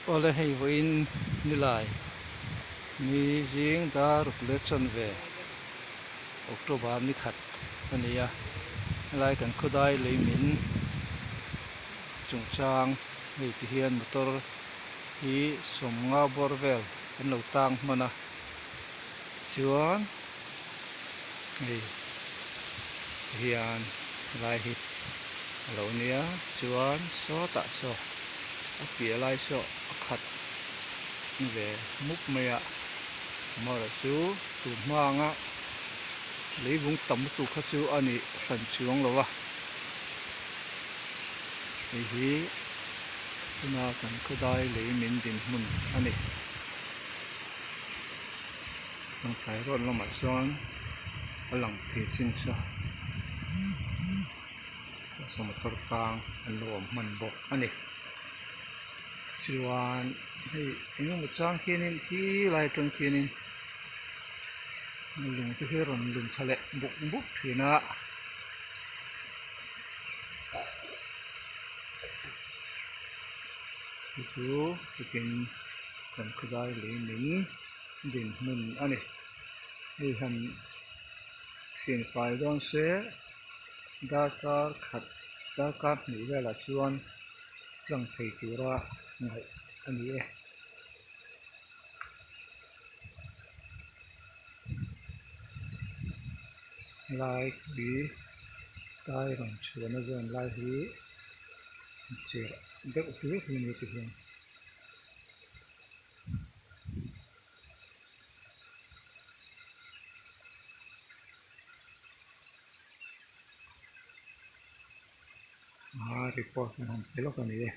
Awle hei vawiin nilai ni zing dar ruk leh chanve October ni khat a ni a, helai kan khawdai lei min chungchang hei ti hian motor hi sawmnga bawr vel an lo tang hman a tichuan hei hian helai hi a lo nia chuan sawtah saw a piah lai saw a khat ve mup mai a amaherawh chu tun hma anga leivung tam lutuk kha chu a nih hran chuang lo a hei hi tuna kan khawdai lei min dinhmun a ni. Tangkai ruat lamah chuan a lang thei chin chu saw motor tang an lo awm hman bawk a ni chuan hei eng emaw chang khianin khi lai atang khianin lung te hi a rawn lum thla leh buk buk thin a. Chu chu tukin kan khawdai lei min dinhmun a ni. Hei han thian fai dawn se darkar khat darkar hnih velah chuan tlang thei tura ngaih a ni e. Lai hi tai rawn chhuahna zawn lai hi chirh deuh hlir hi a ni ti hian. A report an han pe lawk a ni e.